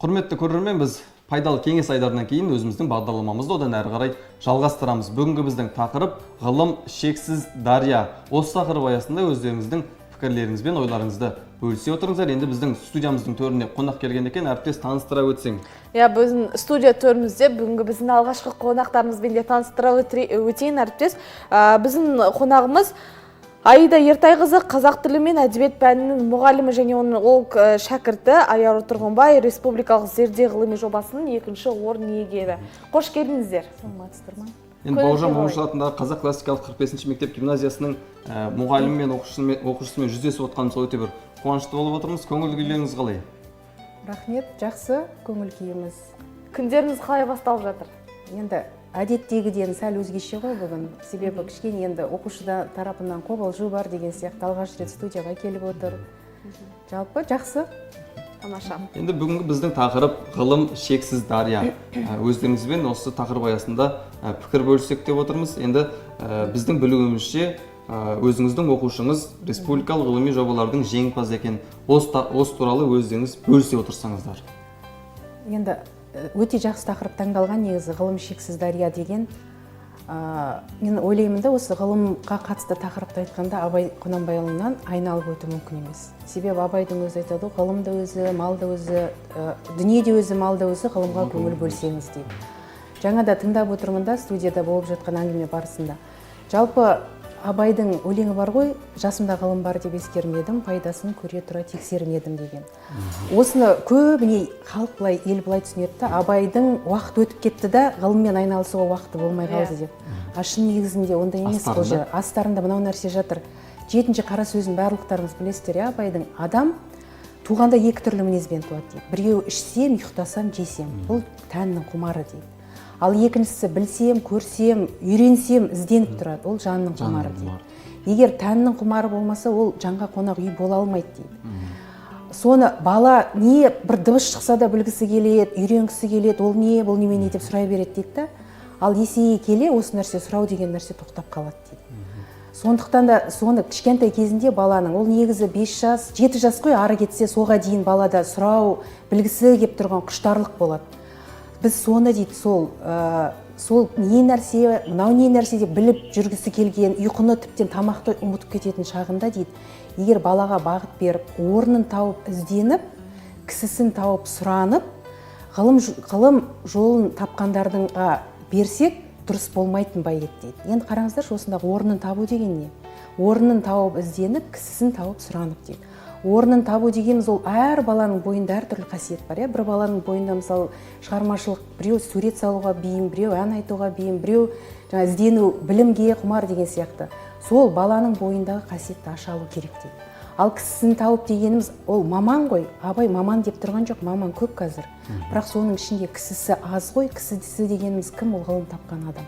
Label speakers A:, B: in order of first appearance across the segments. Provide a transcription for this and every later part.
A: Құрметті көрермен, біз пайдалы кеңес айдарынан кейін өзіміздің бағдарламамызды одан әрі қарай жалғастырамыз. Бүгінгі біздің тақырып – «Ғылым шексіз дария». Осы тақырып аясында өздеріңіздің пікірлеріңіз бен ойларыңызды бөлісе отырыңыздар. Енді біздің студиямыздың төріне қонақ келген екен. Әріптес, таныстыра өтсең.
B: Иә, біздің студия төрімізде бүгінгі біздің алғашқы қонақтарымызбен де таныстыра өтейін, әріптес. Біздің қонағымыз Аида Ертайқызы, қазақ тілі мен әдебиет пәнінің мұғалімі және оның ол шәкірті Аяру Тұрғынбай, республикалық «Зерде» ғылыми жобасының екінші орын иегері. Қош келдіңіздер!
C: Саламатсыздар ма?
A: Енді
B: Көңіл
A: Бауыржан
B: күй қалай?
A: Момышұлы атындағы Қазақ классикалық 45 мектеп гимназиясының мұғалімі мен оқушысымен жүздесіп отқанымызға өте бір қуанышты болып отырмыз. Көңіл күйлеріңіз қалай?
C: Рахмет, жақсы көңіл күйіміз.
B: Күндеріңіз қалай басталып жатыр?
C: Енді әдеттегіден сәл өзгеше ғой бүгін, себебі кішкене енді оқушыда тарапынан қобалжу бар деген сияқты, алғаш рет студияға келіп отыр. Жалпы жақсы.
B: Тамаша.
A: Енді бүгінгі біздің тақырып – «Ғылым шексіз дария». Өздеріңізбен осы тақырып аясында пікір бөліссек деп отырмыз. Енді біздің білуімізше, өзіңіздің оқушыңыз республикалық ғылыми жобалардың жеңімпазы екен. Осы туралы өздеріңіз бөлісе отырсаңыздар.
C: Енді өте жақсы тақырып таңдалған негізі, «Ғылым шексіз дария» деген. Мен ойлаймын да, осы ғылымға қатысты тақырыпты айтқанда, Абай Құнанбайұлынан айналып өту мүмкін емес. Себебі Абайдың өзі айтады ғой: «Ғылым да өзі, мал да өзі, дүние де өзі, мал да өзі, ғылымға көңіл бөлсеңіз», – дейді. Жаңа да тыңдап отырмын да, студияда болып жатқан әңгіме барысында. Жалпы Абайдың өлеңі бар ғой: «Жасымда ғылым бар деп ескермедім, пайдасын көре тұра тексермедім» деген. Осыны көбіне халық былай, ел былай түсінеді да: Абайдың уақыт өтіп кетті да, ғылыммен айналысуға уақыты болмай қалды
B: Иә.
C: деп. А шын негізінде ондай емес бұл
A: Астарында?
C: жер. Астарында мынау нәрсе жатыр. Жетінші қара сөзін барлықтарыңыз білесіздер, иә, Абайдың. Адам туғанда екі түрлі мінезбен туады дейді. Біреуі: ішсем, ұйықтасам, жесем, бұл тәннің құмары дейді. Ал екіншісі: білсем, көрсем, үйренсем, ізденіп тұрады, ол жанның құмары дейді. Егер тәннің құмары болмаса, ол жанға қонақ үй бола алмайды дейді. Соны бала не бір дыбыс шықса да, білгісі келеді, үйренгісі келеді, ол не, бұл немене деп сұрай береді дейді да. Ал есейе келе осы нәрсе, сұрау деген нәрсе тоқтап қалады дейді. Сондықтан да соны кішкентай кезінде баланың, ол негізі 5 жас, 7 жас қой ары кетсе, соға дейін балада сұрау, білгісі келіп тұрған құштарлық болады. Біз соны дейді, сол не нәрсе мынау, не нәрсе деп біліп жүргісі келген, ұйқыны, тіптен тамақты ұмытып кететін шағында дейді, егер балаға бағыт беріп, орнын тауып ізденіп, кісісін тауып сұранып, ғылым жолын тапқандардыңға берсек, дұрыс болмайтын ба еді дейді. Енді қараңыздаршы, осындағы орнын табу деген не? Орнын тауып ізденіп, кісісін тауып сұранып дейді. Орнын табу дегеніміз, ол әр баланың бойында әртүрлі қасиет бар, иә. Бір баланың бойында, мысалы, шығармашылық, біреу сурет салуға бейім, біреу ән айтуға бейім, біреу жаңа іздену, білімге құмар деген сияқты. Сол баланың бойындағы қасиетті аша алу керек дейді. Ал кісісін тауып дегеніміз ол маман ғой. Абай маман деп тұрған жоқ, маман көп қазір, бірақ соның ішінде кісісі аз ғой. Кісісі дегеніміз кім? Ол ғылым тапқан адам,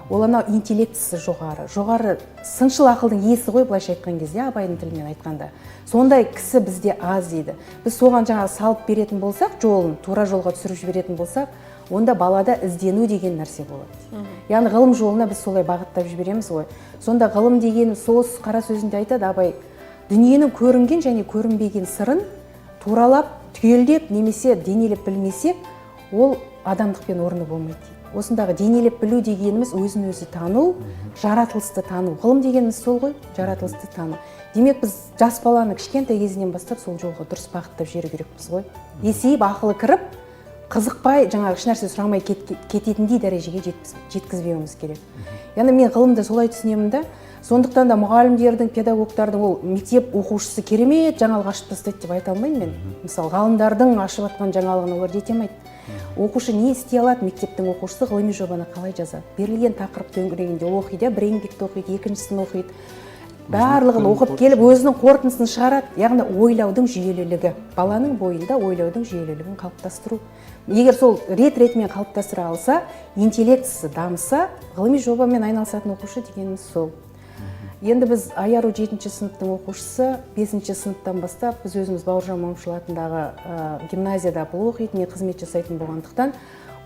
C: ол анау интеллектісі жоғары, жоғары сыншыл ақылдың иесі ғой, былайша айтқан кезде, Абайдың тілімен айтқанда. Сондай кісі бізде аз дейді. Біз соған жаңағы салып беретін болсақ, жолын тура жолға түсіріп жіберетін болсақ, онда балада іздену деген нәрсе болады. Яғни ғылым жолына біз солай бағыттап жібереміз ғой. Сонда ғылым деген сол қара сөзінде айтады Абай: дүниенің көрінген және көрінбеген сырын туралап, түгелдеп немесе денелеп білмесек, ол адамдықпен орны болмайды дейді. Осындағы денелеп білу дегеніміз – өзін өзі тану, жаратылысты тану. Ғылым дегеніміз сол ғой, жаратылысты тану. Демек, біз жас баланы кішкентай кезінен бастап сол жолға дұрыс бағыттап жіберу керекпіз ғой. Есейіп, ақылы кіріп, қызықпай, жаңағы ешнәрсе сұрамай кететіндей дәрежеге жеткізбеуіміз керек. Яғни мен ғылымды солай түсінемін да. Сондықтан да мұғалімдердің, педагогтардың, ол мектеп оқушысы керемет жаңалық ашып тастайды деп айта алмаймын мен. Мысалы, ғалымдардың ашып жатқан жаңалығына олар жете алмайды. Оқушы не істей алады? Мектептің оқушысы ғылыми жобаны қалай жазады? Берілген тақырып төңірегінде ол оқиды, иә, бір еңбекті оқиды, екіншісін оқиды, барлығын оқып келіп, өзінің қорытындысын шығарады. Яғни ойлаудың жүйелілігі, баланың бойында ойлаудың жүйелілігін қалыптастыру. Егер сол рет ретімен қалыптастыра алса, интеллектісі дамыса, ғылыми жобамен айналысатын оқушы дегеніміз сол. Енді біз, Аяру жетінші сыныптың оқушысы, бесінші сыныптан бастап біз өзіміз Бауыржан Момышұлы атындағы гимназияда бұл оқиды, мен қызмет жасайтын болғандықтан,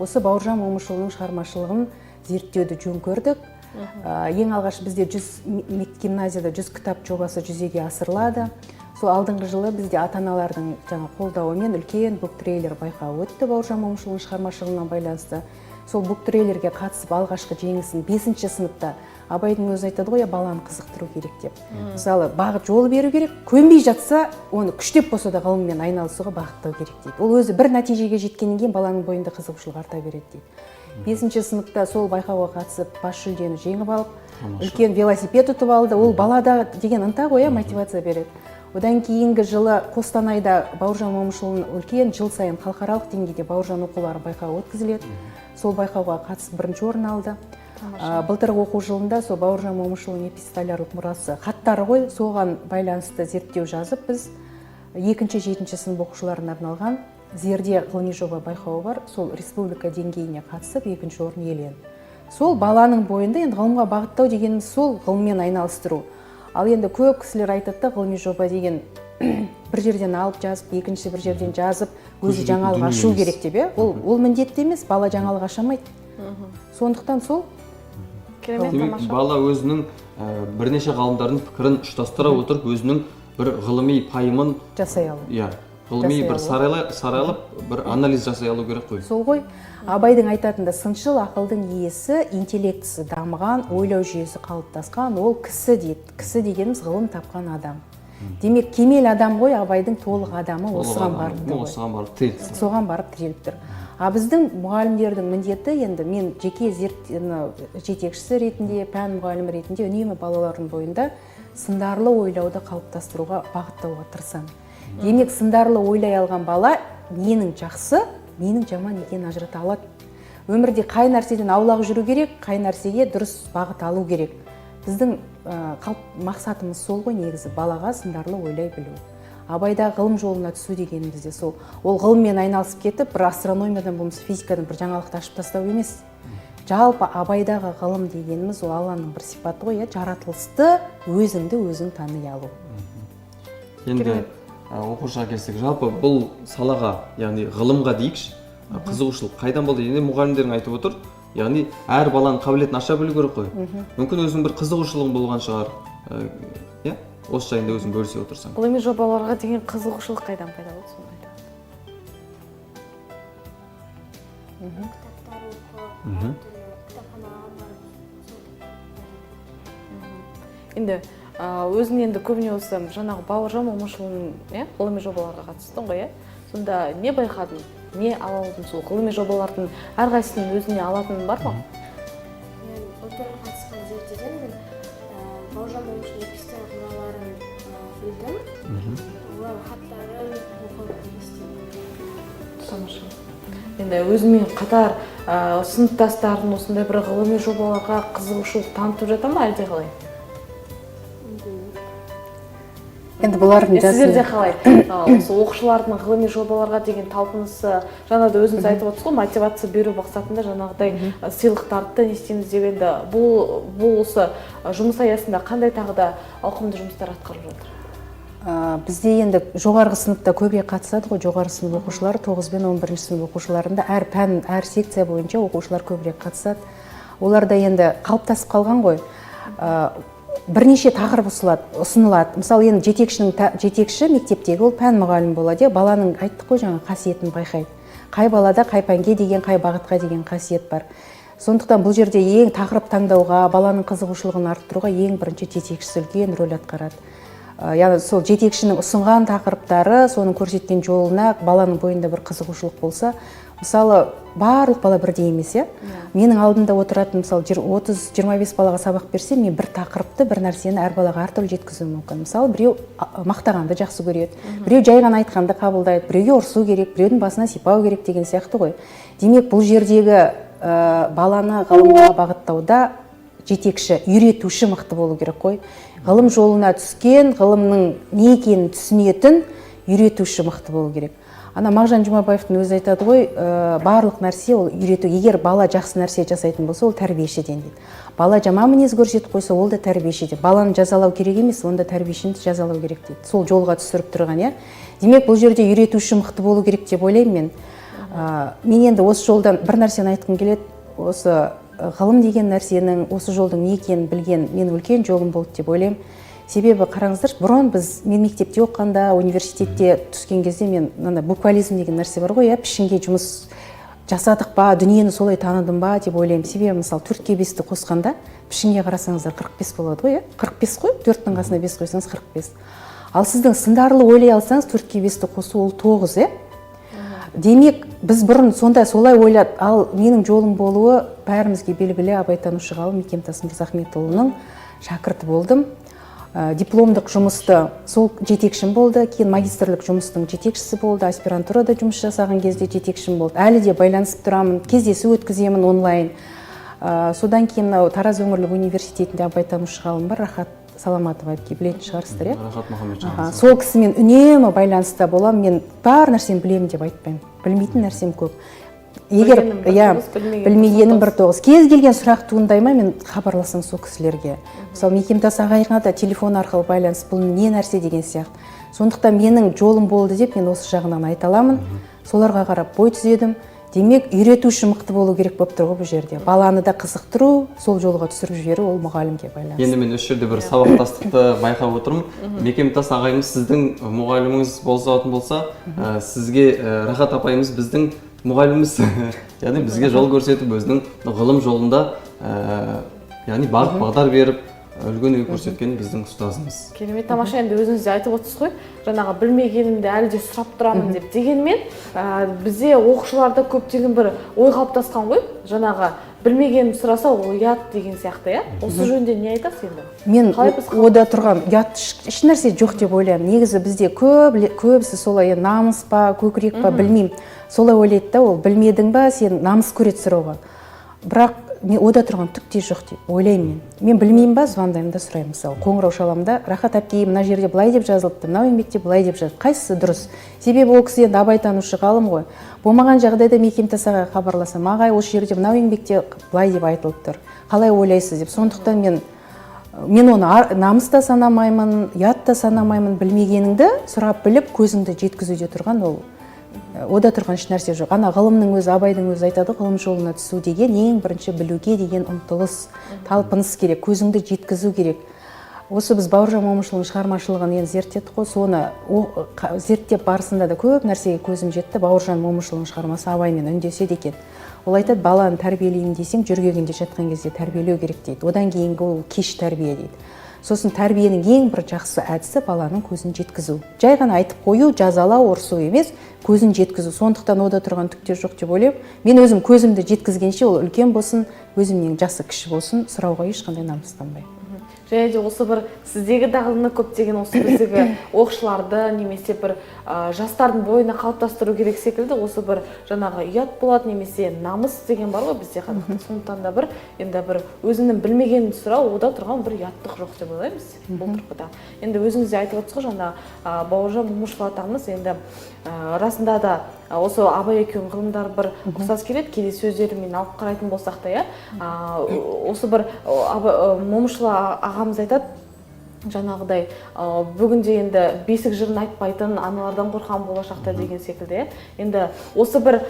C: осы Бауыржан Момышұлының шығармашылығын зерттеуді жөн көрдік. Ең алғаш бізде 100 гимназияда 100 кітап жобасы жүзеге асырылады. Сол алдыңғы жылы бізде ата-аналардың жаңа қолдауымен үлкен буктрейлер байқауы өтті Бауыржан Момышұлының шығармашылығына байланысты. Сол буктрейлерге қатысып алғашқы жеңісін 5 сыныпта, Абайдың өзі айтады ғой, баланы қызықтыру керек деп. Мысалы, бағыт жол беру керек, көнбей жатса, оны күштеп болса да ғылыммен айналысуға бағыттау керек дейді. Ол өзі бір нәтижеге жеткеннен кейін баланың бойында қызығушылық арта береді дейді. 5 сыныпта сол байқауға қатысып, бас жүлдені жеңіп алып, үлкен велосипед ұтып алды. Ол балада деген ынта ғой, иә, мотивация береді. Одан кейінгі жылы Қостанайда Бауыржан Момышұлының үлкен жыл сайын халықаралық деңгейде Бауыржан оқулары байқауы өткізіледі. Сол байқауға қатысып бірінші орын алды. Былтырғы оқу жылында сол Бауыржан Момышұлының эпистолярлық мұрасы, хаттары ғой, соған байланысты зерттеу жазып, біз 2-ші, 7 сынып оқушыларына арналған Зерде ғылыми жоба байқауы бар, сол республика деңгейіне қатысып 2-ші орын иеленді. Сол баланың бойында енді ғылымға бағыттау дегеніміз сол ғылыммен айналыстыру. Ал енді көп кісілер айтады да, ғылыми жоба деген бір жерден алып жазып, екінші бір жерден жазып, өзі
A: Көшіретін
C: жаңалық
A: дүние
C: ашу
A: емес.
C: керек деп, иә. Ол міндетті емес, бала жаңалық аша алмайды. Сондықтан сол
B: Керемет,
A: Демек,
B: тамаша.
A: бала өзінің бірнеше ғалымдардың пікірін ұштастыра отырып, өзінің бір ғылыми пайымын
C: жасай алу.
A: Иә, ғылыми
C: Жасай
A: бір
C: алу.
A: Саралап, бір анализ жасай алу керек қой.
C: Сол ғой, Абайдың айтатында сыншыл ақылдың иесі, интеллектісі дамыған, ойлау жүйесі қалыптасқан ол кісі дейді. Кісі дегеніміз ғылым тапқан адам. Демек, кемел адам ғой, Абайдың толық адамы
A: Толық
C: осыған
A: адам.
C: барып тұр ғой.
A: Осыған барып тіреліп.
C: Соған барып тіреліп тұр. А біздің мұғалімдердің міндеті, енді мен жеке жетекшісі ретінде, пән мұғалімі ретінде үнемі балалардың бойында сындарлы ойлауды қалыптастыруға, бағыттауға тырысамын. Демек, сындарлы ойлай алған бала ненің жақсы, ненің жаман екенін ажырата алады. Өмірде қай нәрседен аулақ жүру керек, қай нәрсеге дұрыс бағыт алу керек. Біздің мақсатымыз сол ғой негізі, балаға сындарлы ойлай білу. Абайда ғылым жолына түсу дегеніміз де сол. Ол ғылыммен айналысып кетіп, бір астрономиядан болмаса физикадан бір жаңалықты ашып тастау емес. Жалпы Абайдағы ғылым дегеніміз ол Алланың бір сипаты ғой, иә, жаратылысты өзіңді өзің тани алу.
A: Енді оқушыға келсек, жалпы бұл салаға, яғни ғылымға дейікші, қызығушылық қайдан болды? Енді мұғалімдерің айтып отыр, яғни әр баланың қабілетін аша білу керек қой. Мүмкін өзінің бір қызығушылығың болған шығар, иә, осы жайында өзің бөлісе отырсаң.
B: Ғылыми жобаларға деген қызығушылық қайдан пайда болды, соны айтады.
D: Кітаптар оқып, әртүрлі кітапханаға барып, сол.
B: Енді өзің енді көбіне осы жаңағы Бауыржан Момышұлының, иә, ғылыми жобаларға қатыстың ғой, иә? Сонда не байқадың, не ала алдың? Сол ғылыми жобалардың әрқайсысының өзіне алатының бар ма?
D: Мен былтыр қатысқан зерттеуден мен Бауыржан Момышұлының эпистолялық мұраларын білдім. Олар хаттарын оқып естідім.
B: Тамаша. Енді өзімен қатар сыныптастарын осындай бір ғылыми жобаларға қызығушылық танытып жата ма, әлде қалай?
C: Енді бұлардың жасы
B: Сіздерде қалай? Осы оқушылардың ғылыми жобаларға деген талпынысы, жаңа да өзіңіз айтып отырсыз ғой, мотивация беру мақсатында жаңағыдай сыйлықтарды да не істейміз деп. Енді бұл осы жұмыс аясында қандай тағы да ауқымды жұмыстар атқарылып жатыр?
C: Бізде енді жоғарғы сыныпта көбірек қатысады ғой, жоғары сынып оқушылары, 9 бен 11 сынып оқушыларында әр пән, әр секция бойынша оқушылар көбірек қатысады. Оларда енді қалыптасып қалған ғой. Бірнеше тақырып ұсынылады. Мысалы, енді жетекші мектептегі ол пән мұғалімі болады, иә, баланың, айттық қой жаңа, қасиетін байқайды. Қай балада қай пәнге деген, қай бағытқа деген қасиет бар. Сондықтан бұл жерде ең тақырып таңдауға, баланың қызығушылығын арттыруға ең бірінші жетекшісі үлкен рөл атқарады. Яғни сол жетекшінің ұсынған тақырыптары, соның көрсеткен жолына баланың бойында бір қызығушылық болса, мысалы, барлық бала бірдей емес, иә? Менің алдымда отыратын, мысалы, отыз, жиырма бес балаға сабақ берсем, мен бір тақырыпты, бір нәрсені әр балаға әртүрлі жеткізуім мүмкін. Мысалы, біреу мақтағанды жақсы көреді, біреу жай ғана айтқанды қабылдайды, біреуге ұрсу керек, біреудің басына сипау керек деген сияқты ғой. Демек, бұл жердегі баланы ғылымға бағыттауда жетекші, үйретуші мықты болу керек қой. Ғылым жолына түскен, ғылымның не екенін түсінетін үйретуші мықты болу керек. Ана Мағжан Жұмабаевтың өзі айтады ғой, барлық нәрсе ол үйрету. Егер бала жақсы нәрсе жасайтын болса, ол тәрбиешіден дейді. Бала жаман мінез көрсетіп қойса, ол да тәрбиешіден. Баланы жазалау керек емес, онда тәрбиешіні жазалау керек дейді. Сол жолға түсіріп тұрған, иә. Демек, бұл жерде үйретуші мықты болу керек деп ойлаймын мен. Мен енді осы жолдан бір нәрсені айтқым келеді. Осы ғылым деген нәрсенің, осы жолдың не екенін білген менің үлкен жолым болды деп ойлаймын. Себебі қараңыздаршы, бұрын біз, мен мектепте оқығанда, университетте түскен кезде, мен мынандай буквализм деген нәрсе бар ғой, иә, пішінге жұмыс жасадық па, дүниені солай таныдым ба деп ойлаймын. Себебі, мысалы, төртке бесті қосқанда, пішінге қарасаңыздар, 45 болады ғой, иә, 45 қой. Төрттің қасына бес қойсаңыз, 45. Ал сіздің сындарлы ойлай алсаңыз, төртке бесті қосу ол тоғыз, иә. Демек, біз бұрын сонда солай ойлады. Ал менің жолым болуы, бәрімізге белгілі абайтанушы ғалым Мекемтас Мырзахметұлының шәкірті болдым. Дипломдық жұмысты сол жетекшім болды, кейін магистрлік жұмыстың жетекшісі болды, аспирантурада жұмыс жасаған кезде жетекшім болды. Әлі де байланысып тұрамын, кездесу өткіземін онлайн. Содан кейін мынау Тараз өңірлік университетінде абайтанушы ғалым бар, Рахат Саламатова әпке, білетін шығарсыздар, иә.
A: Рахат Мұхамеджан.
C: Аха, сол кісімен үнемі байланыста боламын. Мен бар нәрсені білемін деп айтпаймын, білмейтін нәрсем көп. Егер
B: Білгенім бір
C: иә,
B: тоғыз, білмегенім
C: білмегенім бір тоғыз. Кез келген сұрақ туындай ма, мен хабарласамын сол кісілерге. Мысалы, Мекемтас ағайға да телефон арқылы байланыс, бұл не нәрсе деген сияқты. Сондықтан менің жолым болды деп мен осы жағынан айта аламын. Соларға қарап бой түзедім. Демек, үйретуші мықты болу керек болып тұр ғой бұл жерде. Баланы да қызықтыру, сол жолға түсіріп жіберу ол мұғалімге байланысты.
A: Енді мен осы жерде бір сабақтастықты байқап отырмын. Мекемтас ағайымыз сіздің мұғаліміңіз болатын болса, сізге Рахат апайымыз біздің мұғаліміміз, яғни бізге жол көрсетіп, өзінің ғылым жолында яғни бағыт бағдар беріп, үлгі өнеге көрсеткен біздің ұстазымыз.
B: Керемет, тамаша. Енді өзіңіз де айтып отырсыз ғой, жаңағы білмегенімді әлі де сұрап тұрамын деп. Дегенмен бізде оқушыларда көптеген бір ой қалыптасқан ғой, жаңағы білмегенін сұраса, ол ұят деген сияқты, иә. Осы жөнінде не айтасыз енді?
C: Мен
B: Қалай біз
C: ода тұрған ұят ешнәрсе жоқ деп ойлаймын. Негізі бізде көп, көбісі солай енді, намыс па, көкірек па, білмеймін, солай ойлайды да. Ол білмедің ба, сен намыс көреді сұрауға. Бірақ мен ода тұрған түк те жоқ деп ойлаймын. Мен білмеймін ба, звондаймын да сұраймын. Мысалы, қоңырау шаламын да: «Рахат әпке, мына жерде былай деп жазылыпты, мынау еңбекте былай деп жазылыпты, қайсысы дұрыс?» Себебі ол кісі енді абайтанушы ғалым ғой. Болмаған жағдайда Мекемтас ағайға хабарласамын: «Ағай, осы жерде мынау еңбекте былай деп айтылып тұр, қалай ойлайсыз?» деп. Сондықтан мен оны намыс та санамаймын, ұят та санамаймын. Білмегеніңді сұрап біліп, көзіңді жеткізуде тұрған ол ода тұрған ешнәрсе жоқ. Ана ғылымның өзі, Абайдың өзі айтады ғой, ғылым жолына түсу деген ең бірінші білуге деген ұмтылыс, талпыныс керек, көзіңді жеткізу керек. Осы біз Бауыржан Момышұлының шығармашылығын енді зерттедік қой. Соны зерттеп барысында да көп нәрсеге көзім жетті. Бауыржан Момышұлының шығармасы Абаймен үндеседі екен. Ол айтады: баланы тәрбиелеймін десең, жөргегінде жатқан кезде тәрбиелеу керек дейді, одан кейінгі ол кеш тәрбие дейді. Сосын тәрбиенің ең бір жақсы әдісі — баланың көзін жеткізу. Жай ғана айтып қою, жазалау, ұрсу емес, көзін жеткізу. Сондықтан ода тұрған түк те жоқ деп ойлаймын. Мен өзім көзімді жеткізгенше, ол үлкен болсын, өзімнен жасы кіші болсын, сұрауға ешқандай намыстанбаймын.
B: Және де осы бір сіздегі дағдыны көптеген осы біздегі оқушыларды немесе бір жастардың бойына қалыптастыру керек секілді. Осы бір жаңағы ұят болады немесе намыс деген бар ғой бізде, қазақта. Сондықтан да бір енді бір өзіңнің білмегенін сұрау, ода тұрған бір ұяттық жоқ деп ойлаймыз бұл тұрғыда. Енді өзіңіз де айтып отырсыз ғой, жаңа Бауыржан Момышұлы атамыз енді расында да осы Абай екеуінің ғылымдары бір ұқсас келеді кейде, сөздерімен алып қарайтын болсақ та, иә. Осы бір Момышұлы ағамыз айтады жаңағыдай, бүгінде енді бесік жырын айтпайтын аналардан қорқамын болашақта деген секілді, иә. Енді осы бір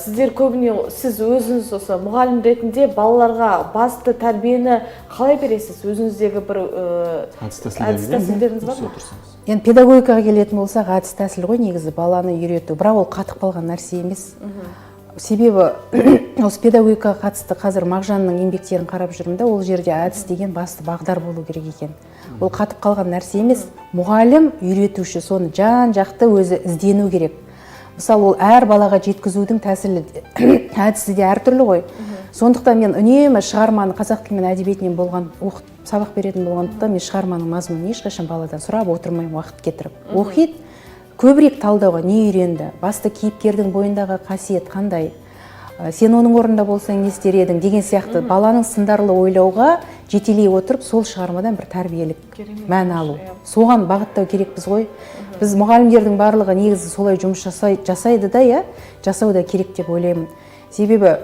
B: сіздер көбіне, сіз өзіңіз осы мұғалім ретінде балаларға басты тәрбиені қалай бересіз? Өзіңіздегі бір
A: әдіс
B: әдіс тәсілдеріңіз бар ма?
C: Енді педагогикаға келетін болсақ, әдіс тәсіл ғой негізі баланы үйрету, бірақ ол қатып қалған нәрсе емес. Себебі осы педагогикаға қатысты қазір Мағжанның еңбектерін қарап жүрмін да, ол жерде әдіс деген басты бағдар болу керек екен. Ол қатып қалған нәрсе емес. Мұғалім, үйретуші соны жан жақты өзі іздену керек. Мысалы, ол әр балаға жеткізудің тәсілі, әдісі де әртүрлі ғой. Сондықтан мен үнемі шығарманы, қазақ тілі мен әдебиетінен болған оқып сабақ беретін болғандықтан, мен шығарманың мазмұнын ешқашан баладан сұрап отырмаймын уақыт кетіріп. Оқиды, көбірек талдауға: не үйренді, басты кейіпкердің бойындағы қасиет қандай, сен оның орнында болсаң, не істер едің деген сияқты, баланың сындарлы ойлауға жетелей отырып, сол шығармадан бір тәрбиелік мән алу, соған бағыттау керекпіз ғой. Біз мұғалімдердің барлығы негізі солай жұмыс жасайды да, иә, жасау да керек деп ойлаймын. Себебі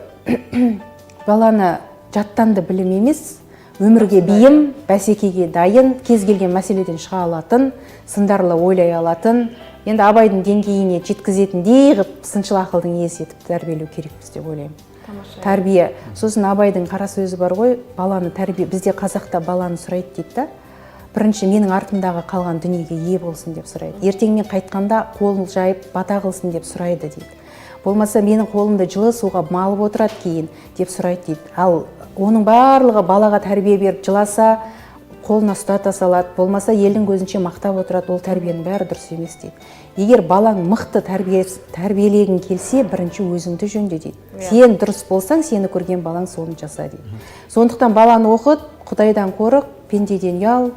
C: баланы жаттанды білім емес, өмірге бейім, бәсекеге дайын, кез келген мәселеден шыға алатын, сындарлы ойлай алатын, енді Абайдың деңгейіне жеткізетіндей қылып, сыншыл ақылдың иесі етіп тәрбиелеу керекпіз деп ойлаймын.
B: Тамаша.
C: Тәрбие. Сосын Абайдың қара сөзі бар ғой, баланы тәрбие, бізде қазақта баланы сұрайды дейді да. Бірінші менің артымдағы қалған дүниеге ие болсын деп сұрайды. Ертең мен қайтқанда қолын жайып бата қылсын деп сұрайды дейді. Болмаса менің қолымды жылы суға малып отырады кейін деп сұрайды дейді. Ал оның барлығы балаға тәрбие беріп, жыласа, қолына ұстата салады, болмаса елдің көзінше мақтап отырады, ол тәрбиенің бәрі дұрыс емес дейді. Егер балаң мықты тәрбиелегің келсе, бірінші өзіңді жөнде дейді. Сен дұрыс болсаң, сені көрген балаң соны жаса дейді. Сондықтан баланы оқыт, құдайдан қорық, пендеден ұял,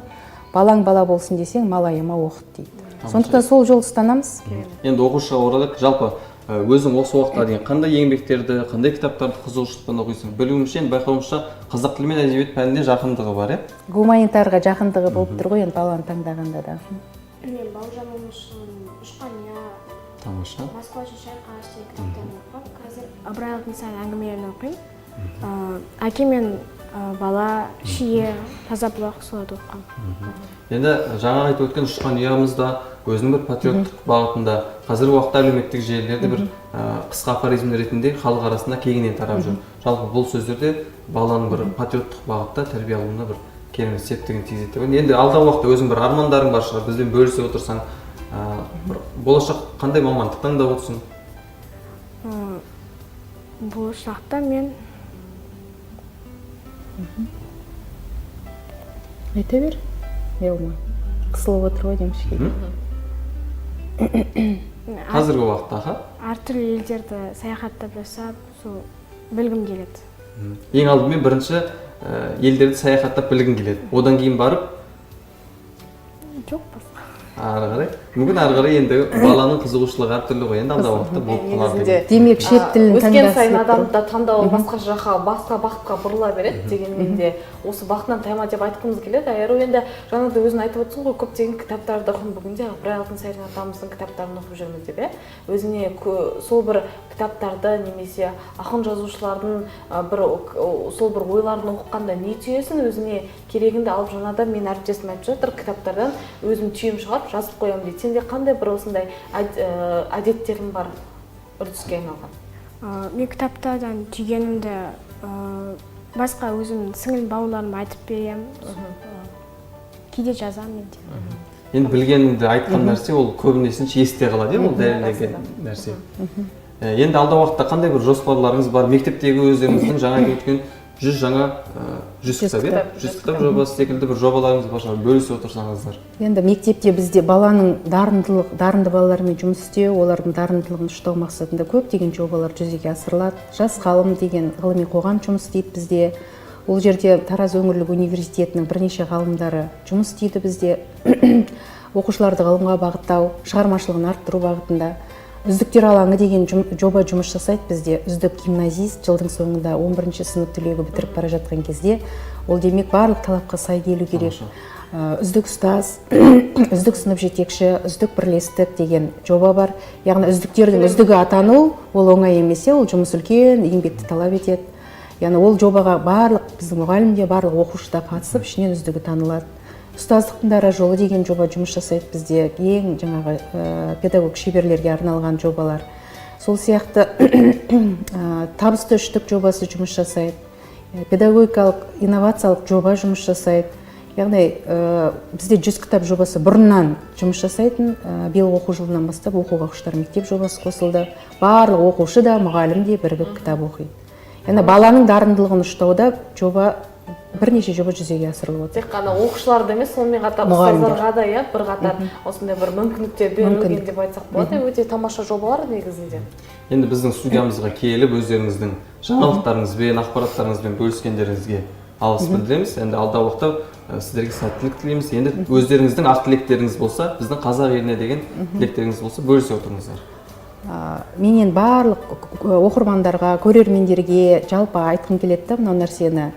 C: балаң бала болсын десең, мал аяма, оқыт дейді. Сондықтан сол жолды ұстанамыз.
A: Енді оқушыға оралайық. Жалпы, өзің осы уақытқа дейін қандай еңбектерді, қандай кітаптарды қызығушылықпен оқисың? Білуімше, енді байқауымша, қазақ тілі мен әдебиет пәніне жақындығы бар, иә?
C: Гуманитарға жақындығы болып тұр ғой енді баланы таңдағанда да.
D: Мен Бауыржан Момышұлының «Ұшқан ұя»,
A: Тамаша.
D: «Москва үшін шайқас» деген кітаптарын оқығанмын. Қазір Ыбырай Алтынсарин әңгімелерін оқимын. «Әке мен бала», «Шие», «Таза бұлақ», соларды оқығанмын.
A: Енді жаңа айтып өткен «Ұшқан ұямыз» да өзінің бір патриоттық бағытында, қазіргі уақытта әлеуметтік желілерде бір қысқа афоризм ретінде халық арасында кеңінен тарап жүр. Жалпы, бұл сөздерде баланың бір патриоттық бағытта тәрбие алуына бір керемет септігін тигізеді деп ойлаймын. Енді алдағы уақытта өзің бір армандарың бар шығар, бізбен бөлісе отырсаң, бір болашақ қандай мамандық таңдап отырсың?
D: Болашақта мен
C: Айта бер, ұялма, қысылып отыр ғой деймін кішкене.
A: Қазіргі уақытта, аха.
D: Әртүрлі елдерді саяхаттап жасап, сол білгім келеді.
A: Ең алдымен бірінші елдерді саяхаттап білгің келеді, одан кейін барып
D: Жоқ, басқа.
A: Ары қарай мүмкін, ары қарай енді баланың қызығушылығы әртүрлі ғой, енді алдағы уақытта болып қалар
B: Негізінде
A: деген.
C: Демек, шет тілін
B: өскен
C: таңдағысы
B: сайын
C: келіп тұр.
B: адам да таңдауы басқа жаққа, басқа бағытқа бұрыла береді. Дегенмен де осы бағытынан тайма деп айтқымыз келеді. Айару, енді жаңа да өзің айтып отырсың ғой, көптеген кітаптарды оқимын, бүгінде Ыбырай Алтынсарин атамыздың кітаптарын оқып жүрміз деп, иә. Өзіне сол бір кітаптарды немесе ақын жазушылардың бір сол бір ойларын оқығанда не түйесің, өзіңе керегіңді алып? Жаңа да мен әріптесім айтып жатыр, кітаптардан өзім түйем шығарып, жазып қоямын дейді. Сенде қандай бір осындай әдеттерің бар, үрдіске айналған?
D: Мен кітаптардан түйгенімді басқа өзімнің сіңілім, бауырларыма айтып беремін. Кейде жазамын мен де.
A: Енді білгеніңді айтқан нәрсе ол көбінесе есте қалады, иә, ол дәлелденген нәрсе. Енді алдағы уақытта қандай бір жоспарларыңыз бар? Мектептегі өздеріңіздің жаңа айтып өткен 100 жаңа 100
C: 100
A: кітап, иә,
C: кітап.
A: 100 кітап жобасы секілді бір жобаларыңыз бар шығар, бөлісе отырсаңыздар.
C: Енді мектепте бізде баланың дарындылық, дарынды балалармен жұмыс істеу, олардың дарындылығын ұштау мақсатында көптеген жобалар жүзеге асырылады. «Жас ғалым» деген ғылыми қоғам жұмыс істейді бізде. Ол жерде Тараз өңірлік университетінің бірнеше ғалымдары жұмыс істейді бізде, оқушыларды ғылымға бағыттау, шығармашылығын арттыру бағытында. «Үздіктер алаңы» деген жоба жұмыс жасайды бізде. Үздік гимназист жылдың соңында, 11 сынып түлегі бітіріп бара жатқан кезде, ол демек барлық талапқа сай келу керек. Үздік ұстаз, үздік сынып жетекші, үздік бірлестік деген жоба бар. Яғни үздіктердің үздігі атану ол оңай емес, иә, ол жұмыс үлкен еңбекті талап етеді. Яғни ол жобаға барлық біздің мұғалім де, барлық оқушы да қатысып, ішінен үздігі танылады. «Ұстаздықтың дара жолы» деген жоба жұмыс жасайды бізде, ең жаңағы педагог шеберлерге арналған жобалар. Сол сияқты «Табысты үштік» жобасы жұмыс жасайды. Педагогикалық инновациялық жоба жұмыс жасайды. Яғни бізде 100 кітап жобасы бұрыннан жұмыс жасайтын. Биыл оқу жылынан бастап «Оқуға құштар мектеп» жобасы қосылды. Барлық оқушы да, мұғалім де бірігіп кітап оқиды. Яғни баланың дарындылығын ұштауда жоба, бірнеше жоба жүзеге асырылып отыр.
B: Тек қана оқушыларды емес, сонымен қатар
C: Мұғалімдер.
B: ұстаздарға да, иә, бірқатар осындай бір мүмкіндіктер берілген
C: Мүмкіндік.
B: деп айтсақ болады. Өте тамаша жобалар негізінде.
A: Енді біздің студиямызға келіп, өздеріңіздің жаңалықтарыңызбен, ақпараттарыңызбен бөліскендеріңізге алғыс білдіреміз. Енді алдағы уақытта сіздерге сәттілік тілейміз. Енді өздеріңіздің ақ тілектеріңіз болса, біздің қазақ еліне деген тілектеріңіз болса, бөлісе отырыңыздар.
C: Менен барлық оқырмандарға, көрермендерге жалпы айтқым келеді да мынау нәрсені.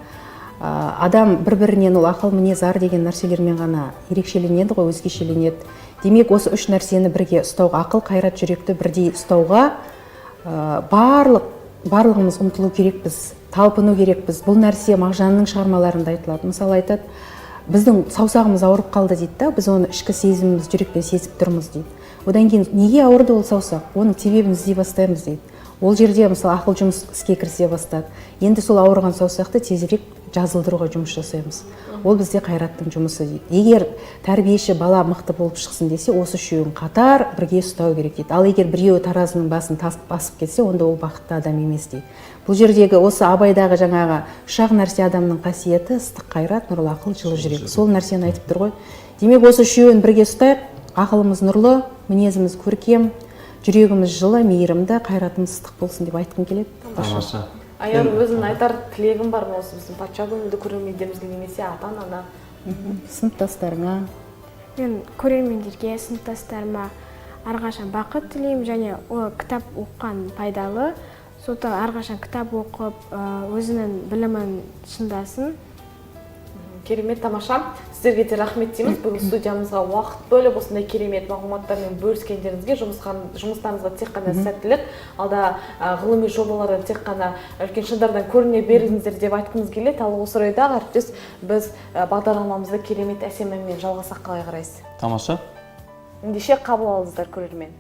C: Адам бір бірінен ол ақыл, мінез, ар деген нәрселермен ғана ерекшеленеді ғой, өзгешеленеді. Демек, осы үш нәрсені бірге ұстауға, ақыл, қайрат, жүректі бірдей ұстауға барлығымыз ұмтылу керекпіз, талпыну керекпіз. Бұл нәрсе Мағжанның шығармаларында айтылады. Мысалы, айтады, біздің саусағымыз ауырып қалды дейді да, біз оны ішкі сезіміміз, жүрекпен сезіп тұрмыз дейді. Одан кейін неге ауырды ол саусақ, оның себебін іздей бастаймыз дейді. Ол жерде, мысалы, ақыл жұмыс іске кірісе бастады. Енді сол ауырған саусақты тезірек жазылдыруға жұмыс жасаймыз. Ол бізде қайраттың жұмысы дейді. Егер тәрбиеші бала мықты болып шықсын десе, осы үшеуін қатар бірге ұстау керек дейді. Ал егер біреуі таразының басын тас басып кетсе, онда ол бақытты адам емес дейді. Бұл жердегі осы Абайдағы жаңағы үш-ақ нәрсе адамның қасиеті: ыстық қайрат, нұрлы ақыл, жылы жүрек. Сол нәрсені айтып тұр ғой. Демек, осы үшеуін бірге ұстайық. Ақылымыз нұрлы, мінезіміз көркем, жүрегіміз жылы, мейірімді, қайратымыз ыстық болсын деп айтқым келеді.
A: Тамаша.
B: Аяр, өзіңнің айтар тілегің бар ма осы біздің патша көңілді көрермендерімізге немесе ата анана
C: сыныптастарыңа?
D: Мен көрермендерге, сыныптастарыма әрқашан бақыт тілеймін және ол кітап оқыған пайдалы, сондықтан әрқашан кітап оқып, өзінің білімін шыңдасын.
B: Керемет, тамаша! Сіздерге де рахмет дейміз бүгін студиямызға уақыт бөліп, осындай керемет мағлұматтармен бөліскендеріңізге. Жұмыстарыңызға тек қана сәттілік, алда ғылыми жобалардан тек қана үлкен шыңдардан көріне беріңіздер деп айтқымыз келеді. Ал осы орайда, әріптес, біз бағдарламамызды керемет әсем әнмен жалғасақ, қалай қарайсыз?
A: Тамаша.
B: Ендеше, қабыл алыңыздар, көрермен.